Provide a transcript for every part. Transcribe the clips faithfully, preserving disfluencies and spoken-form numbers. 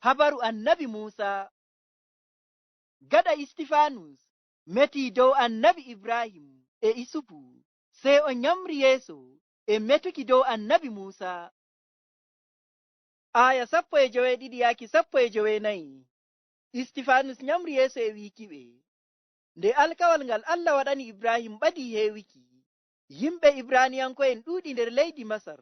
Habaru annabi Muusa. Gaɗa Istifaanus meti dow annabi Ibraahim e Isufu, sey o nyamri yeeso e metuki dow annabi Muusa. Aaya sappo e joweeɗiɗi yaaki sappo e joweenayi. Istifaanus nyamri yeeso e wiiki ɓe, nde alkawal ngal Allah waɗani Ibraahim ɓadii heewiki, yimɓe Ibraaniyanko'en ɗuuɗi nder leydi Masar.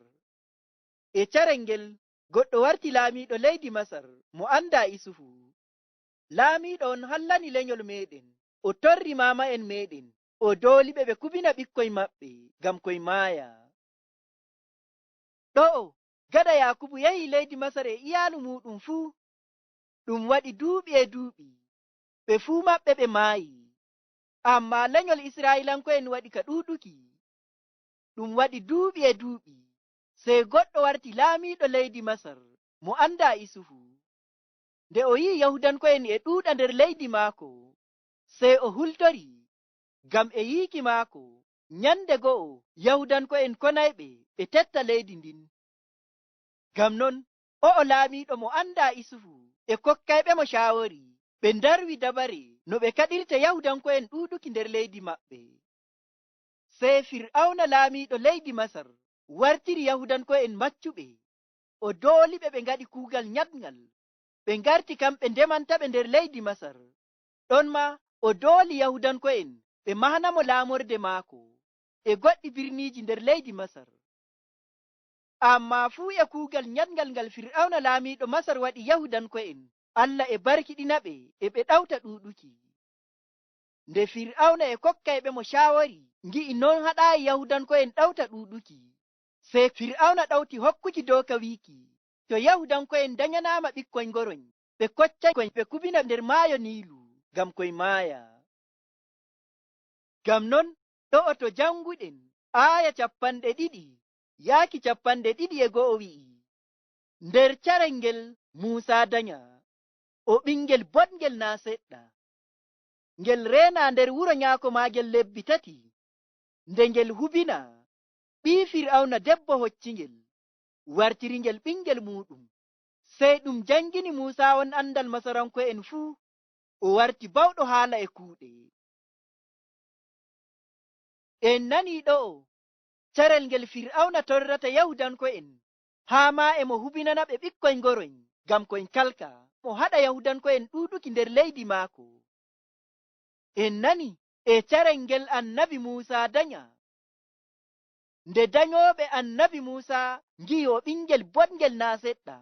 E carel ngel, goɗɗo warti laamiiɗo leydi Masar mo anndaa Isufu. Laamiiɗo on hallani lenyol meeɗen, o torri maama'en meeɗen, o dooli ɓe ɓe kubina ɓikkoy maɓɓe ngam koy maaya. Ɗo'o, gaɗa Yaakubu yehi leydi Masar e iyaalu muuɗum fuu, ɗum waɗi duuɓi e duuɓi, ɓe fuu maɓɓe ɓe maayi. Ammaa lenyol Israa'iilanko'en waɗi ka ɗuuɗuki. Ɗum waɗi duuɓi e duuɓi, sey goɗɗo warti laamiiɗo leydi Masar mo anndaa Isufu. Nde o yi'i Yahuudanko'en e ɗuuɗa nder leydi maako, sey o hultori, ngam e yiiki maako, nyannde go'o Yahuudanko'en konay ɓe, ɓe tetta leydi ndin. Ngam non, o'o laamiiɗo mo anndaa Isufu e kokkayɓe mo caawori, ɓe ndarwi dabare no ɓe kaɗirta Yahuudanko'en ɗuuɗuki nder leydi maɓɓe. Sey Fir'awna laamiiɗo leydi Masar wartiri Yahuudanko'en maccuɓe, o dooli ɓe ɓe ngaɗi kuugal nyaɗngal, ɓe ngarti kamɓe ndemantaɓe nder leydi Masar. Ɗon maa o dooli Yahuudanko'en ɓe mahana mo laamorde maako e goɗɗi birniiji nder leydi Masar. Ammaa fuu e kuugal nyaɗngal ngal Fir'awna laamiiɗo Masar waɗi Yahuudanko'en, Allah e barkiɗina ɓe e ɓe ɗawta ɗuuɗuki. Nde Fir'awna e kokkayɓe mo caawori ngi'i non haɗaayi Yahuudanko'en ɗawta ɗuuɗuki, sey Fir'awna ɗawti hokkuki dooka wiiki, to Yahuudanko'en danyanaama ɓikkoy ngoroy, ɓe koccay koy ɓe kubina nder maayo Niilu ngam koy maaya. Ngam non, ɗo'o to jannguɗen aaya cappanɗe ɗiɗi yaaki cappanɗe ɗiɗi e go'o wi'i, nder carel ngel Muusa danya, o ɓingel boɗngel naa' seɗɗa. Ngel reena nder wuro nyaako maagel lebbi tati. Nde ngel hubina, ɓii Fir'awna debbo hoccingel, wartiringel ɓingel muuɗum. Sey ɗum jangini Muusa on andal Masaranko'en fuu, o warti bawɗo haala e kuuɗe. En nanii ɗo'o carel ngel Fir'awna torrata Yahuudanko'en, haa maa e mo hubinana ɓe ɓikkoy ngoroy ngam koy kalka, mo haɗa Yahuudanko'en ɗuuɗuki nder leydi maako. En nani e carel ngel Annabi Muusa danya. Nde danyooɓe Annabi Muusa ngi'i o ɓingel boɗngel naa' seɗɗa,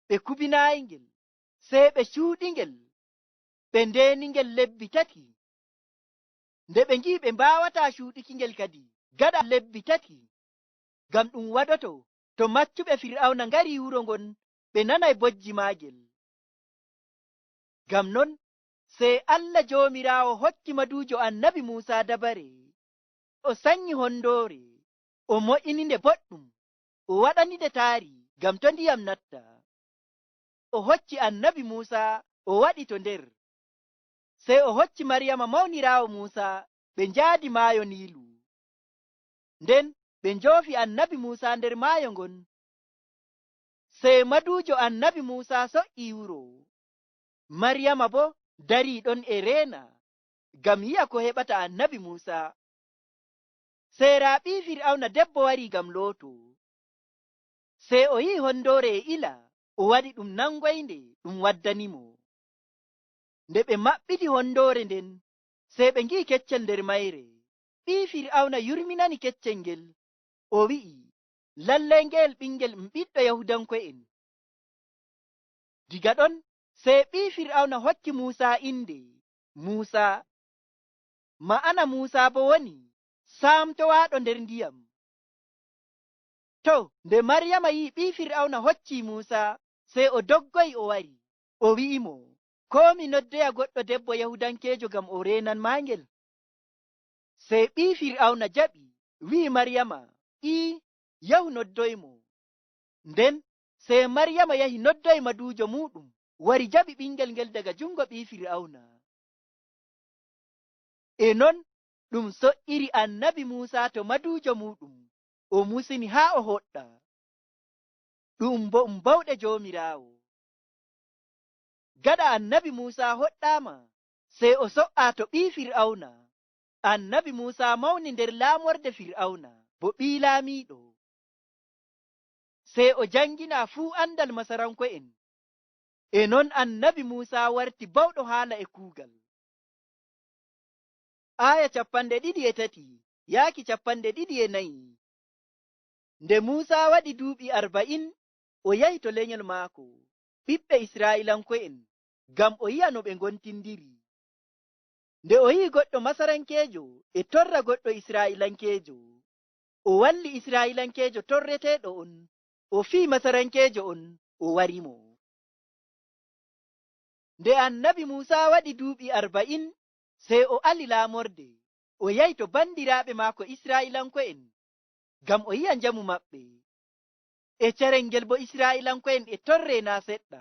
ɓe kubinaayingel, sey ɓe cuuɗingel, ɓe ndeeningel lebbi tati. Nde ɓe ngi'i ɓe mbaawataa cuuɗikingel kadi gaɗa lebbi tati, ngam ɗum waɗoto to maccuɓe Fir'awna ngarii wuro ngon, ɓe nanay bojji maagel. Ngam non, sey Allah Joomiraawo hokki maduujo Annabi Muusa dabare. O sanyi hondoore, o mo'ini nde boɗɗum, o waɗani nde taari ngam to' ndiyam natta. O hocci Annabi Muusa, o waɗi to nder. Sey o hocci Mariyama mawniraawo Muusa, ɓe njaadi maayo Niilu. Nden ɓe njoofi Annabi Muusa nder maayo ngon. Sey maduujo Annabi Muusa so'ii wuro. Mariyama boo darii ɗon e reena, ngam yi'a ko heɓata Annabi Muusa. Sey raa ɓii Fir'awna debbo warii ngam looto. Sey o yi'i hondoore e ila, o waɗi ɗum nangoynde, ɗum waddanimo. Nde ɓe maɓɓiti hondoore nden, sey ɓe ngi'i keccel nder mayre. Ɓii Fir'awna yurminani keccel ngel, o wi'i, "Lalley ngeel ɓingel um ɓiɗɗo Yahuudanko'en." Diga ɗon, sey ɓii Fir'awna hokki Muusa innde Muusa. Ma'ana Muusa boo woni, "Saamtowaaɗo nder ndiyam." To, nde Mariyama yi'i ɓii Fir'awna hoccii Muusa, sey o doggoyi o wari. O wi'imo, "Koo mi noddoya goɗɗo debbo Yahuudankeejo ngam o reenan maa ngel?" Sey ɓii Fir'awna jaɓi, wi'i Mariyama, "Ii, yahu noddoymo." Nden sey Mariyama yahi noddoyi maduujo muuɗum, wari jaɓi ɓingel ngel daga jungo ɓii Fir'awna. E non ɗum so'iri Annabi Muusa to maduujo muuɗum, o musini haa o hoɗɗa. Ɗu'um bo um bawɗe Joomiraawo. Gaɗa annabi Muusa hoɗɗaama, sey o so'aa to ɓii Fir'awna. Annabi Muusa mawni nder laamorde Fir'awna bo ɓii laamiiɗo. Sey o jannginaa fuu anndal Masaranko'en. E non annabi Muusa warti bawɗo haala e kuugal. Aaya capanɗe ɗiɗi e tati yaaki capanɗe ɗiɗi e nayi. Nde Muusa waɗi duuɓi arba'in, o yahi to lenyol maako, ɓiɓɓe Israa'iilanko'en, ngam o yi'a no ɓe ngontindiri. Nde o yi'i goɗɗo Masarankeejo e torra goɗɗo Israa'iilankeejo, o walli Israa'iilankeejo torreteeɗo on, o fiyi Masarankeejo on, o wari mo. Nde annabi Muusa waɗi duuɓi arba'in, sey o ali laamorde, o yahi to banndiraaɓe maako Israa'iilanko'en, ngam o yi'a njamu maɓɓe. E carel ngel boo Israa'iilanko'en e torree naa' seɗɗa.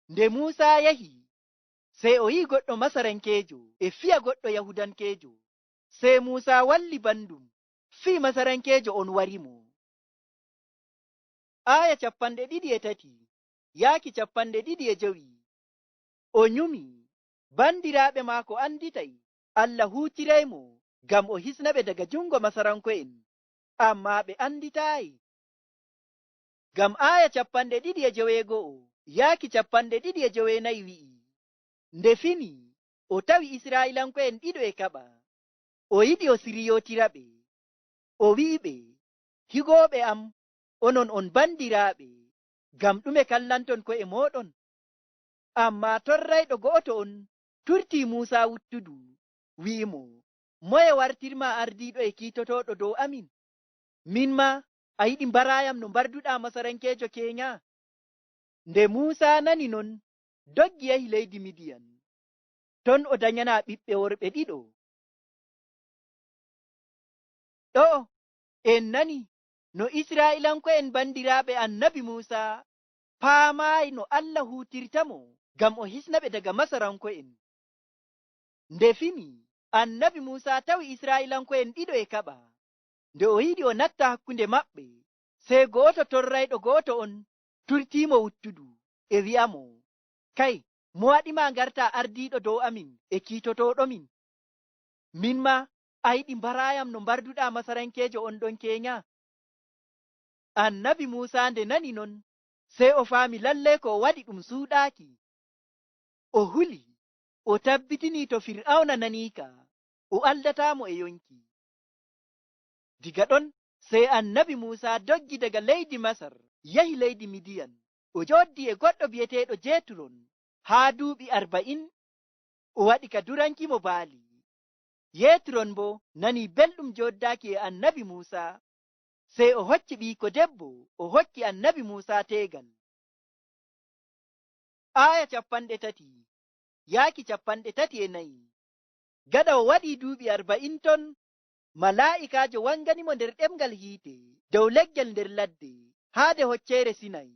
Nde Muusa yahi, sey o yi'i goɗɗo Masarankeejo e fiya goɗɗo Yahuudankeejo. Sey Muusa walli banndum, fii Masarankeejo on wari mo. Aaya capanɗe ɗiɗi e tati yaaki capanɗe ɗiɗi e jowi. O nyumi, banndiraaɓe maako annditay Allah huuciray mo ngam o hisna ɓe daga junngo Masaranko'en, ammaa ɓe annditaayi. Ngam aaya capanɗe ɗiɗi e joweego'o yaaki capanɗe ɗiɗi e joweenayi wi'i, nde fini, o tawi Israa'iilanko'en ɗiɗo e kaɓa. O yiɗi o siriyootiraɓe. O wi'iɓe, higooɓe am, onon on banndiraaɓe, ngam ɗume kallanton ko'e mooɗon? Ammaa torrayɗo go'oto on turtii Muusa wuttudu, wi'i mo, moye wartirmaa ardiiɗo e kiitotooɗo dow amin? Min maa, a yiɗi mbaraayam no mbarduɗaa Masarankeejo keenya? Nde Muusa nani non, doggi yahi leydi Midiyan. Ton o danyanaa ɓiɓɓe worɓe ɗiɗo. Ɗo'o, en nani no Israa'iilanko'en banndiraaɓe annabi Muusa paamaayi no Allah huutirta mo ngam o hisna ɓe daga Masaranko'en. Nde fini, annabi Muusa tawi Israa'iilanko'en ɗiɗo e kaɓa. Nde o yiɗi o natta hakkunde maɓɓe, sey go'oto torrayɗo go'oto on turtii mo wuttudu, e wi'a mo, kay, mo waɗi maa ngartaa ardiiɗo dow amin e kiitotooɗo min? Min maa, a yiɗi mbaraayam no mbarduɗaa Masarankeejo on ɗon keenya? Annabi Muusa nde nani non, sey o faami lallay ko o waɗi ɗum suuɗaaki. O huli, o tabbitinii to Fir'awna naniika, o aldataa mo e yonki. Diga ɗon, sey annabi Muusa doggi daga leydi Masar, yahi leydi Midiyan. O jooɗdi e goɗɗo bi'eteeɗo Jetron haa duuɓi arba'in. O waɗi ka duranki mo baali. Jetron boo nani belɗum jooɗdaaki e annabi Muusa. Sey o hocci ɓiiko debbo, o hokki annabi Muusa teegal. Aaya capanɗe tati, yaaki capanɗe tati e nayi. Gaɗa o waɗii duuɓi arba'in ton, malaa'ikaajo wangani mo nder ɗemngal hiite dow leggel nder ladde, haa de hocceere Sinay.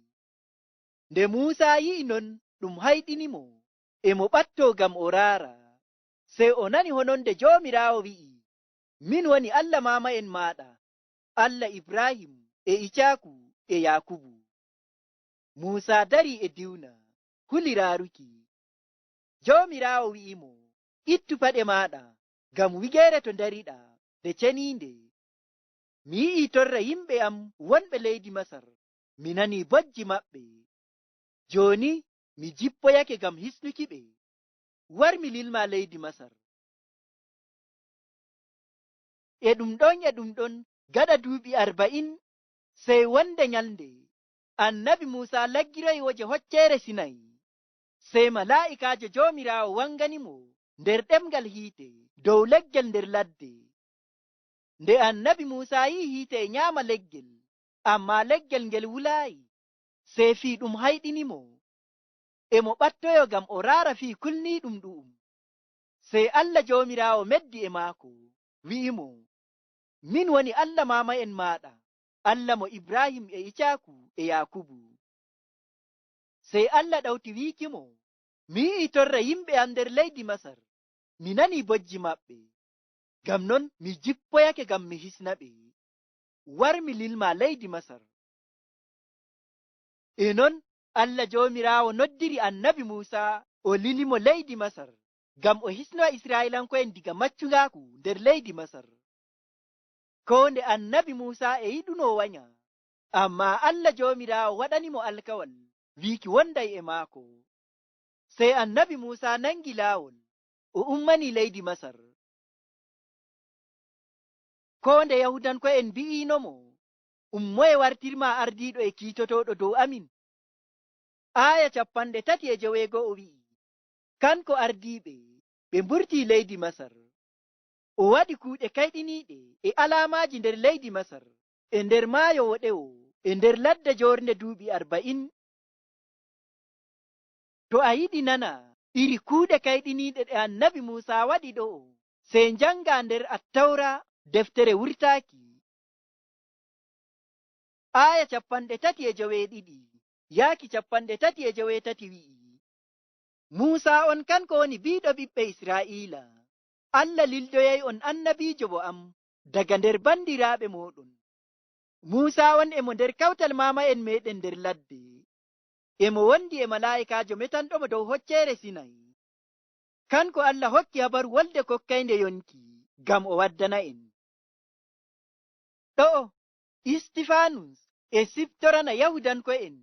Nde Muusa yi'i non, ɗum hayɗini mo, e mo ɓattoo ngam o raara. Sey o nani hononde Joomiraawo wi'i, min woni Allah maama'en maaɗa, Allah Ibraahim e Icaaku e Yaakubu. Muusa darii e diwna, huli raaruki. Joomiraawo wi'i mo, ittu paɗe maaɗa, ngam wigeere to ndariɗaa, nde ceniinde. Mi yi'ii torra yimɓe am wonɓe leydi Masar, mi nanii bojji maɓɓe. Jooni mi jippoyake ngam hisnuki ɓe. War mi lilmaa leydi Masar. E ɗum ɗon, e ɗum ɗon, gaɗa duuɓi arba'in, sey wonde nyalnde, annabi Muusa laggiroyi wooje hocceere Sinay. Sey malaa'ikaajo Joomiraawo wangani mo nder ɗemngal hiite dow leggel nder ladde. Nde annabi Muusa yi'i hiite e nyaama leggel, ammaa leggel ngel wulaayi, sey fii ɗum hayɗini mo. E mo ɓattoyoo ngam o raara fii kulniiɗum ɗu'um. Sey Allah Joomiraawo meddi e maako, wi'i mo, min woni Allah maama'en maaɗa, Allah mo Ibraahim e Icaaku e Yaakubu. Sey Allah ɗawti wi'iki mo, mi yi'ii torra yimɓe am nder leydi Masar, mi nanii bojji maɓɓe. Ngam non mi jippoyake ngam mi hisna ɓe. War mi lilmaa leydi Masar. E non Allah Joomiraawo noddiri annabi Muusa, o lili mo leydi Masar, ngam o hisno Israa'iilanko'en diga maccungaaku nder leydi Masar. Koo nde annabi Muusa e yiɗuno wanya, ammaa Allah Joomiraawo waɗani mo alkawal, wiiki wonday e maako. Sey annabi Muusa nangi laawol, o ummani leydi Masar. Koo nde Yahuudanko'en mbi'ino mo, "Ummoye wartirma ardiiɗo e kiitotooɗo dow amin." Aaya capanɗe tati e joweego'o wi'i, "Kanko ardiiɓe, ɓe mburtii leydi Masar. O waɗi kuuɗe kayɗiniiɗe e alaamaaji nder leydi Masar, e nder maayo woɗewo, e nder ladde joornde duuɓi arba'in." To a yiɗi nana iri kuuɗe kayɗiniiɗe ɗe annabi Muusa waɗi ɗo'o, sey njannga nder Attawra, deftere wurtaaki. Aaya capanɗe tati e joweeɗiɗi, yaaki capanɗe tati e joweetati wi'i, "Muusa on kanko woni biiɗo ɓiɓɓe Israa'iila. Allah lildoyay on annabiijo bo am daga nder bandiraaɓe mooɗon. Muusa on e mo nder kawtal maama'en meeɗen nder ladde. E mo wondi e malaa'ikaajo metanɗo mo dow hocceere Sinay. Kanko Allah hokki habaru wolde kokkaynde yonki ngam o waddana en." Ɗo'o, Istifaanus e siftorana Yahuudanko'en.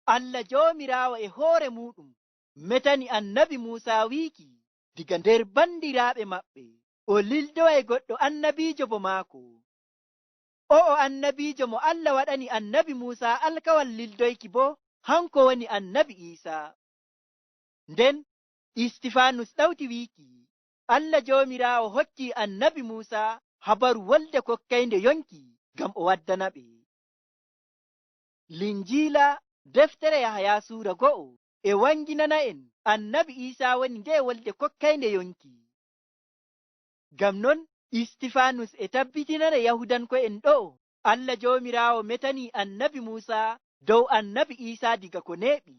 Allah Joomiraawo e hoore muuɗum metani annabi Muusa wiiki diga nder bandiraaɓe maɓɓe, o lildoway goɗɗo annabiijo bo maako. O'o annabiijo mo Allah waɗani annabi Muusa alkawal lildoyki bo, hanko woni annabi Iisa. Nden Istifaanus ɗawti wiiki, Allah Joomiraawo hokki annabi Muusa habaru wolde kokkaynde yonki ngam o waddana ɓe. Linjiila, deftere Yahaya suura go'o, e wanginana en annabi Iisa woni nde wolde kokkaynde yonki. Ngam non, Istifaanus e tabbitinana Yahuudanko'en ɗo'o Allah Joomiraawo metani annabi Muusa dow annabi Iisa diga ko neeɓi.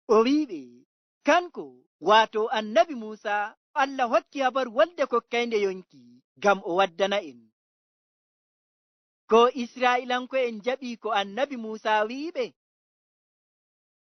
O wi'i ɓe, "Kanko, waato annabi Muusa, Allah hokki habaru wolde kokkaynde yonki ngam o waddana en." Ko Israa'iilanko'en njaɓi ko annabi Muusa wi'i ɓe?